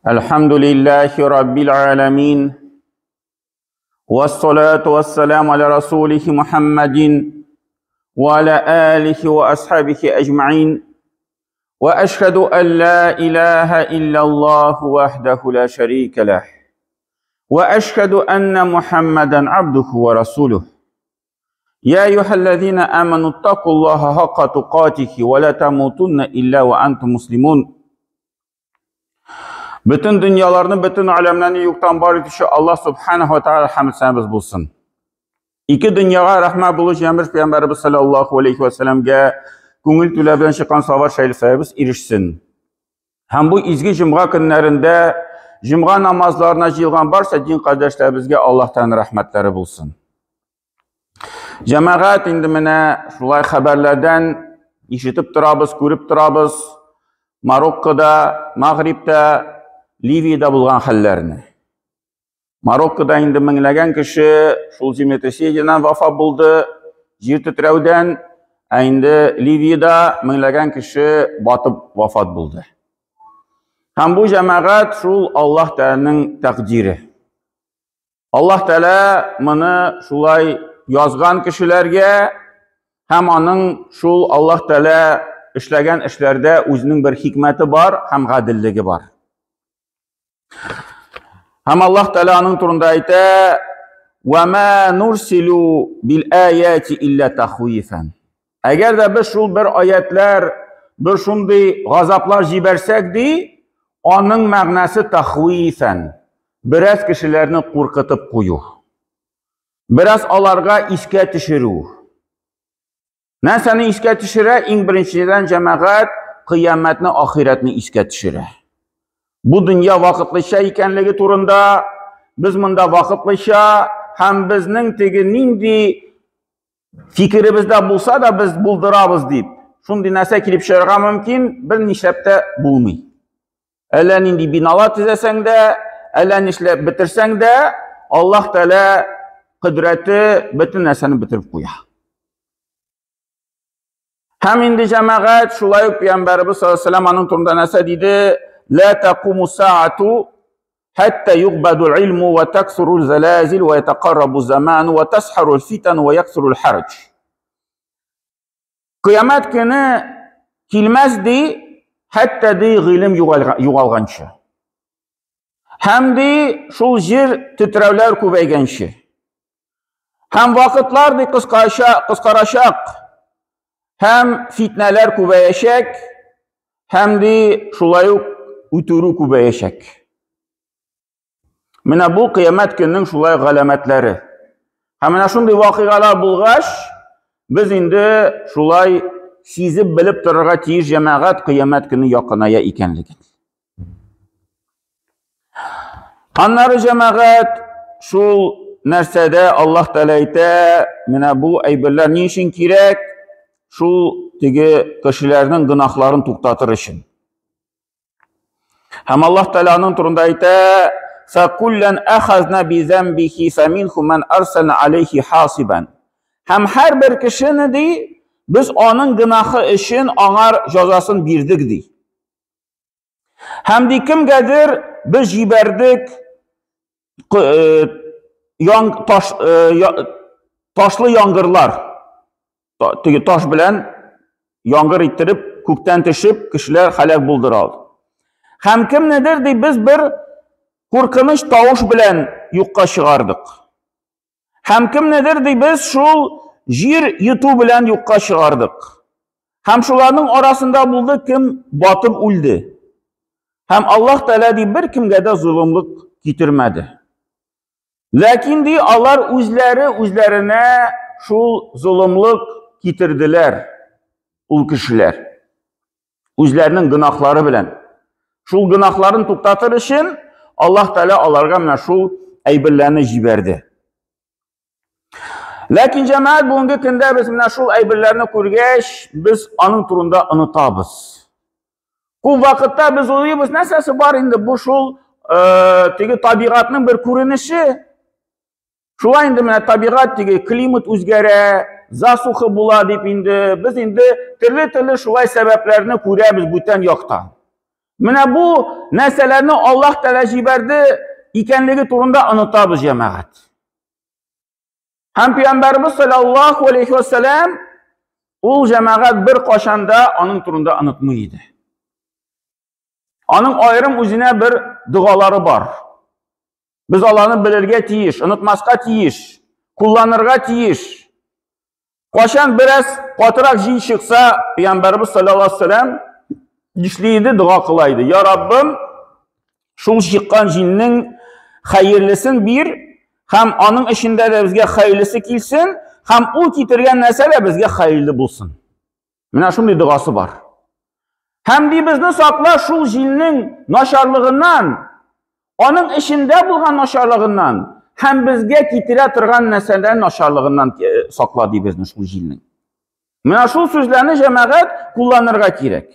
الحمد لله رب العالمين والصلاة والسلام على رسوله محمد وعلى آله وأصحابه أجمعين وأشهد أن لا إله إلا الله وحده لا شريك له وأشهد أن محمدا عبده ورسوله يا أيها الذين آمنوا اتقوا الله حق تقاته ولا تموتن إلا وأنتم مسلمون. Бөтен дөньяларны, бөтен аләмнәрне юктан бар итүче Аллаһ субханаһу ва тааля хәмд сәнәбез булсын. Ике дөньяга рәхмәт булучы Җәмбер пәйгамбәребез саллаллаһу алейхи ва сәлламгә күңел түлә белән чыккан салават шәйлсәбез ирешсен. Һәм бу изге җомга көннәрендә җомга намазларына җыелган барча дин кардәшләребезгә Аллаһтан рәхмәтләре булсын. Җәмәгать, инде менә шулай хәбәрләрдән ишетеп торабыз, күреп торабыз Мароккода, Магрибта, Ливиядә булган хәлләрне. Мароккода инде меңләгән кеше шул землетрясениедән вафат булды, җир тетрәүдән, ә инде Ливиядә меңләгән кеше батып вафат булды. Һәм бу җәмәгать шул Аллаһ Тәгаләнең тәкъдире. Аллаһ Тәгалә моны шулай язган кешеләргә һәм аның шул Аллаһ Тәгалә эшләгән эшләрдә үзенең бер хикмәте бар һәм гаделлеге бар. Һәм Аллаһ Тәгалә аның турында әйтә: "Ва ма нурсилу бил аяти илля тахвифан." Әгәр дә без шул бер аятлар, бер шундый газаплар җибәрсәк ди, аның мәгънәсе тахвифан. Бераз кешеләрне куркытып кую. Бераз аларга искә төшерү. Нәрсәне искә төшерә? Иң беренчедән җәмәгать кыямәтне, ахирәтне искә төшерә. Бу дөнья вакытлыча икәнлеге турында, без монда вакытлыча һәм безнең теге нинди фикеребездә булса да без булдырабыз дип, шундый нәрсә килеп чыгарга мөмкин, бер нишләп тә булмый. Әллә нинди биналар төзәсәң дә, әллә нишләп бетерсәң дә, Аллаһ Тәгалә кодрәте бөтен нәрсәне бетереп куя. Һәм инде җәмәгать шулай ук Пәйгамбәребез саллаллаһу алейһи вәсәлләм аның турында нәрсә диде? Ла тақуму саату хәтта югбаду илму ва таксуру залазил ва ятақаррабу заману ва тасхару фитан ва яксуру харж. Кыямәт көне килмәс ди, хәтта ди гыйлем югалганчы. Һәм ди шул җир тетрәүләр күбәйгәнче. Һәм вакытлар ди кыскача, кыскарачак. Һәм фитнәләр күбәячәк. Һәм ди шулай ук үтерү күбәячәк. Менә бу кыямәт көненең шулай галәмәтләре. Һәм менә шундый вакыйгалар булгач, без инде шулай сизеп белеп торырга тиеш җәмәгать кыямәт көне якыная икәнлеген. Аннары җәмәгать шул нәрсәдә Аллаһ Тәгалә әйтә, менә бу әйберләр ни өчен кирәк? Шул теге кешеләрнең гөнаһларын туктатыр өчен. Һәм Аллаһ Тәгалә аның турында әйтә, "Факуллан ахазна би замбихи фаминхум ман арсална алейхи хасибан." Һәм һәрбер кешене ди, без аның гөнаһы өчен аңар җәзасын бирдек ди. Һәм ди кемгәдер без җибәрдек э, яң, таш, э, ташлы яңгырлар. Теге таш белән яңгыр иттереп, күктән төшеп, кешеләр һәлак булдыра алды. Һәм кемнедер ди без бер куркыныч тавыш белән юкка чыгардык. Һәм кемнедер ди без шул җир йоту белән юкка чыгардык. Һәм шуларның арасында булды кем батып үлде. Һәм Аллаһ Тәгалә ди бер кемгә дә золымлык китермәде. Ләкин ди алар үзләре үзләренә шул золымлык китерделәр ул кешеләр. Үзләренең гөнаһлары белән. Шул гөнаһларын туктатыр өчен Аллаһ Тәгалә аларга менә шул әйберләрне җибәрде. Ләкин җәмәгать бүгенге көндә без менә шул әйберләрне күргәч, без аның турында онытабыз. Күп вакытта без уйлыйбыз, нәрсәсе бар инде бу шул э, теге табигатьнең бер күренеше. Шулай инде менә табигать теге климат үзгәрә, засуха була дип инде без инде төрле-төрле шулай сәбәпләрне күрәбез бүтән яктан. Менә бу нәрсәләрне Аллаһ Тәгалә җибәрде икәнлеге турында онытабыз, җәмәгать. Һәм Пәйгамбәрбез саллаллаһу алейхи ва сәлам ул җәмәгать бер кашан да аның турында онытмый иде. Аның аерым үзенә бер догалары бар. Без аларны белергә тиеш, онытмаска тиеш, кулланырга тиеш. Кашан бераз катырак җил чыкса, Пәйгамбәрбез саллаллаһу алейхи ва сәлам нишли иде? Дога кыла иде. Я Раббым, шул чыккан җилнең хәерлесен бир һәм аның эчендә дә безгә хәерлесе килсен, һәм ул китергән нәрсә дә безгә хәерле булсын. Менә шундый догасы бар. Һәм ди безне сакла шул җилнең начарлыгыннан, аның эчендә булган начарлыгыннан һәм безгә китерә торган нәрсәдән начарлыгыннан э, сакла ди безне шул җилнең. Менә шул сүзләрне җәмәгать кулланырга кирәк.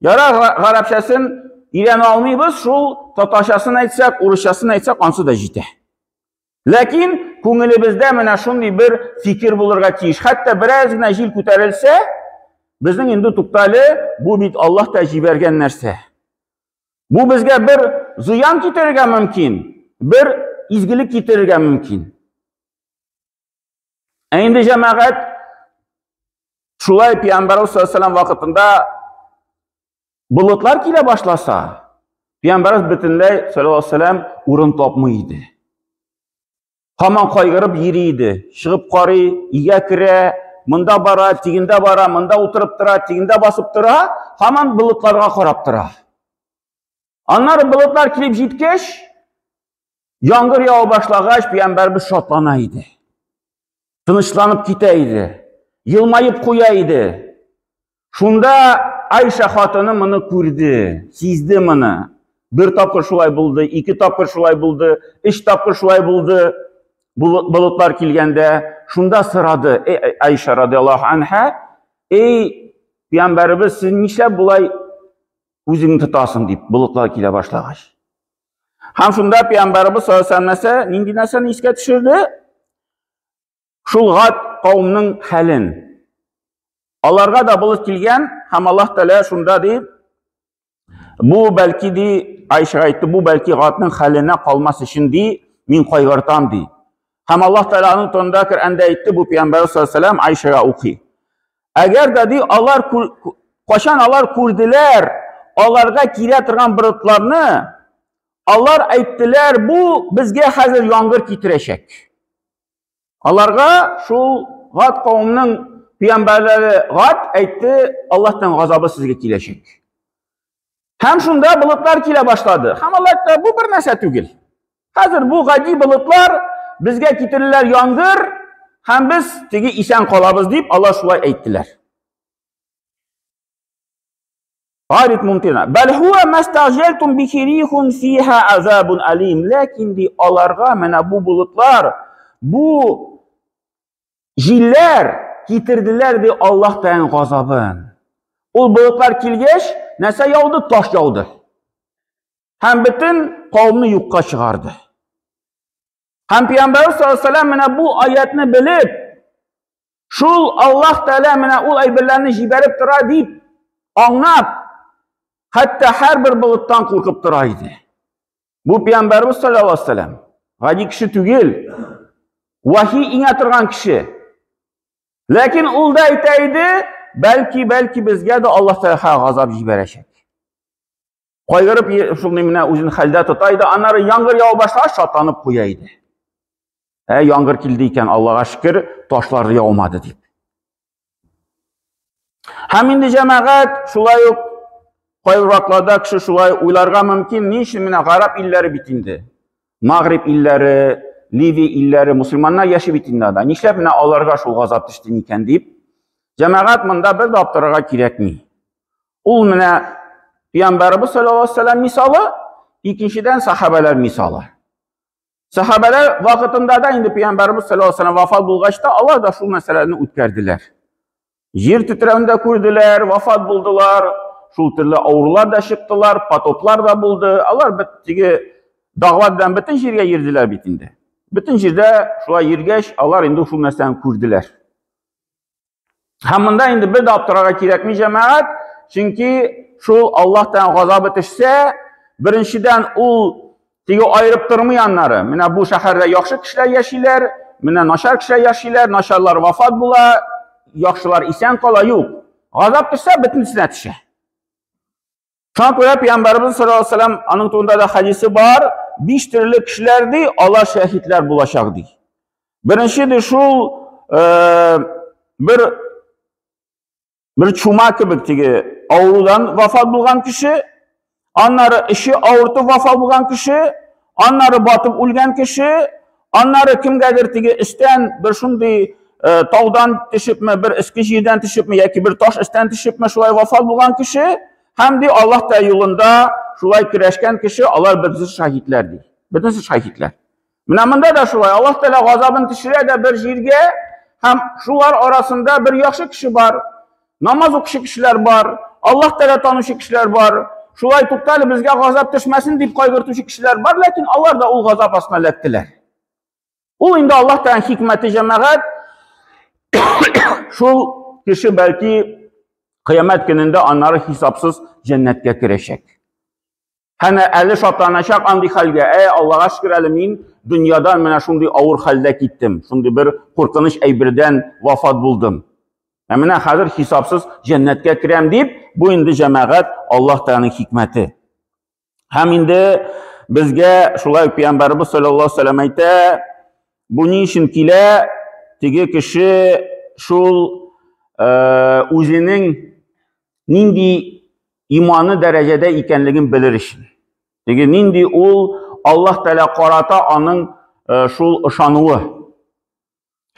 Яра гарәпчәсен өйрәнә алмыйбыз, шул татарчасын әйтсәк, урысчасын әйтсәк, ансы да җитә. Ләкин күңелебездә менә шундый бер фикер булырга тиеш. Хәтта бераз генә җил күтәрелсә, безнең инде туктале, бу бит Аллаһ та җибәргән нәрсә. Бу безгә бер зыян китерергә мөмкин, бер изгелек китерергә мөмкин. Ә инде җәмәгать шулай Пәйгамбәрбез саллаллаһу вакытында болытлар килә башласа, Пәйгамбәрбез бөтенләй саллаллаһу алейһи урын тапмый иде. Һаман кайгырып йөри иде. Чыгып карый, өйгә керә, монда бара, тегендә бара, монда утырып тора, тегендә басып тора, һаман болытларга карап тора. Аннары болытлар килеп җиткәч, яңгыр ява башлагач, пәйгамбәрбез шатлана иде. Тынычланып китә иде. Елмаеп куя иде. Шунда Айша хатыны моны күрде, сизде моны. Бер тапкыр шулай булды, ике тапкыр шулай булды, өч тапкыр шулай булды. Болытлар килгәндә, шунда сорады Айша радиаллаһу анха, "Эй, пәйгамбәребез, сез нишләп болай үзеңне тотасың?" дип, болытлар килә башлагач. Һәм шунда пәйгамбәребез саллаллаһу алейһи нәрсә, нинди нәрсәне искә төшерде? Шул гад кавымның хәлен. Аларга да болыт килгән һәм Аллаһ Тәгалә шунда ди, бу бәлки ди, Айша әйтте, бу бәлки гадның хәленә калмас өчен ди, мин кайгыртам ди. Һәм Аллаһ Тәгалә аның турында Коръәндә әйтте, бу пәйгамбәр саллаллаһу алейһи вәсәлләм Айшага укый. Әгәр дә ди, алар кашан алар күрделәр, аларга килә торган болытларны, алар әйттеләр, бу безгә хәзер яңгыр китерәчәк. Аларга шул Гад кавымның пәйгамбәрләре Гад әйтте, Аллаһтан газабы сезгә киләчәк. Һәм шунда болытлар килә башлады. Һәм алар әйтте, бу бер нәрсә түгел. Хәзер бу гади болытлар безгә китереләр яңгыр, һәм без теге исән калабыз дип алар шулай әйттеләр. Гарит мумтина. Бәл хуа мастаҗалтум бихи рихун фиха азабун алим. Ләкин ди аларга менә бу болытлар, бу җилләр китерделәр ди Аллаһ Тәгаләнең газабын. Ул болытлар килгәч, нәрсә яуды? Таш яуды. Һәм бөтен кавымны юкка чыгарды. Һәм Пәйгамбәрбез саллаллаһу алейһи менә бу аятны белеп, шул Аллаһ Тәгалә менә ул әйберләрне җибәреп тора дип аңлап, хәтта һәрбер болыттан куркып тора иде. Бу Пәйгамбәрбез саллаллаһу алейһи вәсәлләм гади кеше түгел, вахи иңә торган кеше. Ләкин ул да әйтә иде, бәлки, бәлки безгә дә Аллаһ Тәгалә газап җибәрәчәк. Кайгырып шундый менә үзен хәлдә тота иде. Аннары яңгыр ява башлагач, шатланып куя иде. Ә яңгыр килде икән, Аллага шөкер, ташлар яумады дип. Һәм инде җәмәгать шулай ук кайбер вакытларда кеше шулай уйларга мөмкин, ни өчен менә гарәп илләре бит инде. Магриб илләре, Ливия илләре, мусульманнар яши бит инде анда. Нишләп менә аларга шул газап төште микән дип. Җәмәгать монда бер дә аптырарга кирәкми. Ул менә Пәйгамбәребез саллаллаһу алейһи вәсәлләм мисалы, икенчедән сахабәләр мисалы. Сахабәләр вакытында да инде Пәйгамбәребез саллаллаһу алейһи вәсәлләм вафат булгач та, алар да шул мәсьәләне үткәрделәр. Җир тетрәвен дә күрделәр, вафат булдылар, шул төрле авырулар да чыктылар, потоплар да булды. Алар бит теге дагъват белән бөтен җиргә йөрделәр бит инде. Бөтен җирдә шулай йөргәч, алар инде шул нәрсәне күрделәр. Һәм монда инде бер дә аптырарга кирәкми, җәмәгать, Чөнки шул Аллаһтан газабы төшсә, беренчедән ул теге аерып тормый аннары. Менә бу шәһәрдә яхшы кешеләр яшиләр, менә начар кешеләр яшиләр, начарлар вафат була, яхшылар исән кала, юк. Газап төшсә, бөтенесенә төшә. Шуңа күрә Пәйгамбәребез саллаллаһу алейһи ва сәлләм аның турында да хәдисе бар, биш төрле кешеләр ди, алар шәһидләр булачак ди. Беренче ди шул бер бер чума кебек теге авырудан вафат булган кеше, аннары эче авыртып вафат булган кеше, аннары батып үлгән кеше, аннары кемгәдер теге өстән бер шундый таудан төшепме, бер өске җирдән төшепме яки бер таш өстән төшепме шулай вафат булган кеше һәм ди Аллаһ та юлында шулай көрәшкән кеше, алар бөтенесе шаһитләр ди. Бөтенесе шаһитләр. Менә монда да шулай Аллаһ Тәгалә газабын төшерә дә бер җиргә һәм шулар арасында бер яхшы кеше бар, намаз укучы кешеләр бар, Аллаһ Тәгалә танучы кешеләр бар. Шулай туктале безгә газап төшмәсен дип кайгыртучы кешеләр бар, ләкин алар да ул газап астына эләктеләр. Ул инде Аллаһ Тәгаләнең хикмәте җәмәгать. Шул кеше бәлки кыямәт көнендә аннары хисапсыз җәннәткә керәчәк. Һәм әле шатланачак андый хәлгә. Әй, Аллага шөкер, әле мин дөньядан менә шундый авыр хәлдә киттем. Шундый бер куркыныч әйбердән вафат булдым. Ә менә хәзер хисапсыз җәннәткә керәм дип, бу инде җәмәгать Аллаһ Тәгаләнең хикмәте. Һәм инде безгә шулай ук Пәйгамбәребез саллаллаһу алейһи вәсәлләм әйтә, бу ни өчен килә? Теге кеше шул үзенең нинди иманы дәрәҗәдә икәнлеген белер өчен. Теге нинди ул Аллаһ Тәгалә карата аның шул ышануы.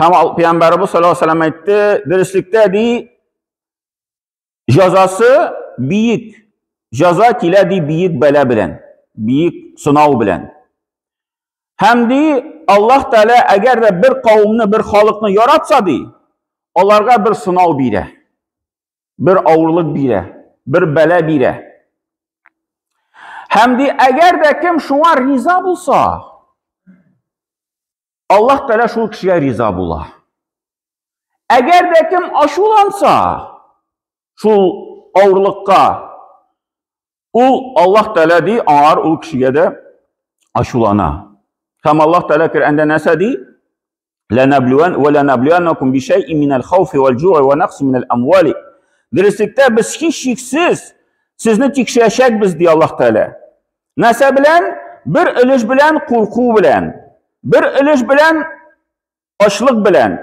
Һәм Пәйгамбәребез саллаллаһу алейһи вәсәлләм әйтте, дөреслектә ди, Җазасы биек. Җаза килә ди биек бәла белән, биек сынау белән. Һәм ди Аллаһ Тәгалә әгәр дә бер кавымны, бер халыкны яратса ди, аларга бер сынау бирә. Бер авырлык бирә, бер бәла бирә. Һәм ди әгәр дә кем шуңа риза булса, Аллаһ Тәгалә шул кешегә риза була. Әгәр дә кем ачуланса, шул авырлыкка, ул Аллаһ Тәгалә ди, аңар ул кешегә дә ачулана. Һәм Аллаһ Тәгалә Коръәндә нәрсә ди? Ләнәблүән вә ләнәблүәннәкум бишәйин минәл хауфи вәл җуи вә нәкъси минәл әмвали. Дөреслектә без һичшиксез сезне тикшерәчәкбез, ди Аллаһ Тәгалә. Нәрсә белән? Бер өлеш белән курку белән, бер өлеш белән ачлык белән,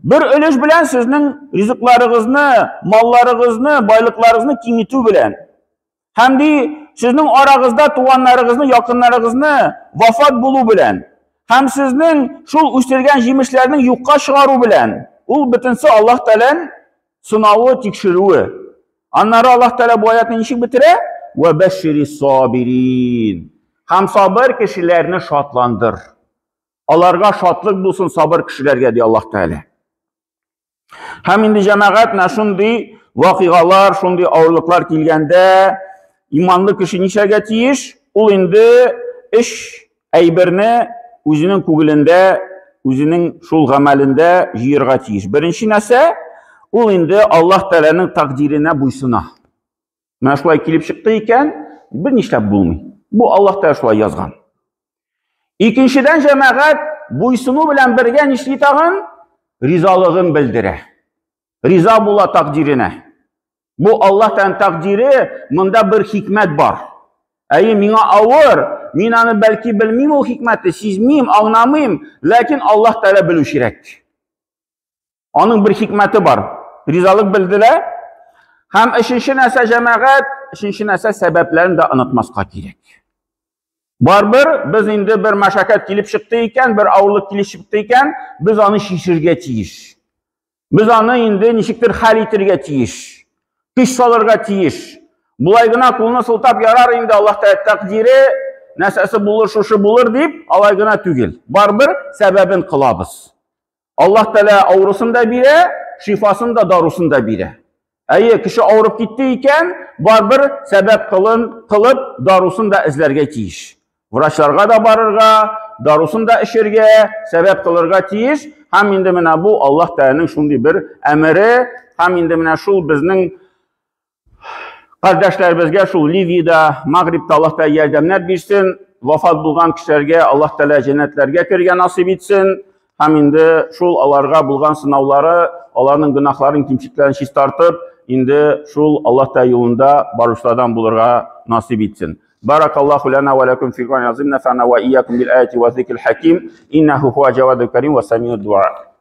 бер өлеш белән сезнең ризыкларыгызны, малларыгызны, байлыкларыгызны киметү белән. Һәм ди, сезнең арагызда туганнарыгызны, якыннарыгызны вафат булу белән. Һәм сезнең шул үстергән җимешләрнең юкка чыгару белән. Ул бөтенсе Аллаһ Тәгаләнең сынавы, тикшерүе. Аннары Аллаһ Тәгалә бу аятны ничек бетерә? Вә бәшшири сабирин. Һәм сабыр кешеләрне шатландыр. Аларга шатлык булсын сабыр кешеләргә, ди Аллаһ Тәгалә. Һәм инде җәмәгать менә шундый вакыйгалар, шундый авырлыклар килгәндә иманлы кеше нишләргә тиеш? Ул инде эш әйберне үзенең күңелендә, үзенең шул гамәлендә җыерга тиеш. Беренче нәрсә, ул инде Аллаһ Тәгаләнең тәкъдиренә буйсына. Менә шулай килеп чыкты икән, бер нишләп булмый. Бу Аллаһ Тәгалә шулай язган. Икенчедән, җәмәгать буйсыну белән бергә нишли тагын? Ризалыгын белдерә. Риза була тәкъдиренә. Бу Аллаһ Тәгаләнең тәкъдире, монда бер хикмәт бар. Әйе, миңа авыр, мин аны бәлки белмим ул хикмәтне, сизмим, аңламыйм, ләкин Аллаһ Тәгалә белүчерәк. Аның бер хикмәте бар. Ризалык белдерә. Һәм өченче нәрсә җәмәгать, өченче нәрсә сәбәпләрен дә онытмаска кирәк. Барбер без инде бер мәшәкать килеп чыкты икән, бер авырлык килеп чыкты икән, без аны чишергә тиеш. Без аны инде ничектер хәл итергә тиеш. Көч салырга тиеш. Болай гына кулны сылтап ярар инде Аллаһ Тәгалә тәкъдире, нәрсәсе булыр, шушы булыр дип, алай гына түгел. Барбер сәбәбен кылабыз. Аллаһ Тәгалә авырысын да бирә, шифасын да, дарусын да бирә. Әйе, кеше авырып китте икән, барбер сәбәп кылын, кылып, дарусын да эзләргә тиеш. Врачларга да барырга, дарусын да эчергә, сәбәп кылырга тиеш. Һәм инде менә бу Аллаһ Тәгаләнең шундый бер әмере, һәм инде менә шул безнең Кардәшләребезгә шул Ливиядә, Магрибта Аллаһ Тәгалә ярдәмнәр бирсен, вафат булган кешеләргә Аллаһ Тәгалә җәннәтләргә керергә насыйп итсен һәм инде шул аларга булган сынаулары, аларның гөнаһларын, кимчелекләрен чистартып, инде шул Аллаһ Тәгалә юлында баручылардан булырга насыйп итсен. بارك الله لنا ولكم في القرآن العظيم نفعنا وإياكم بالآية والذكر الحكيم إنه هو جواد الكريم وسميع الدعاء.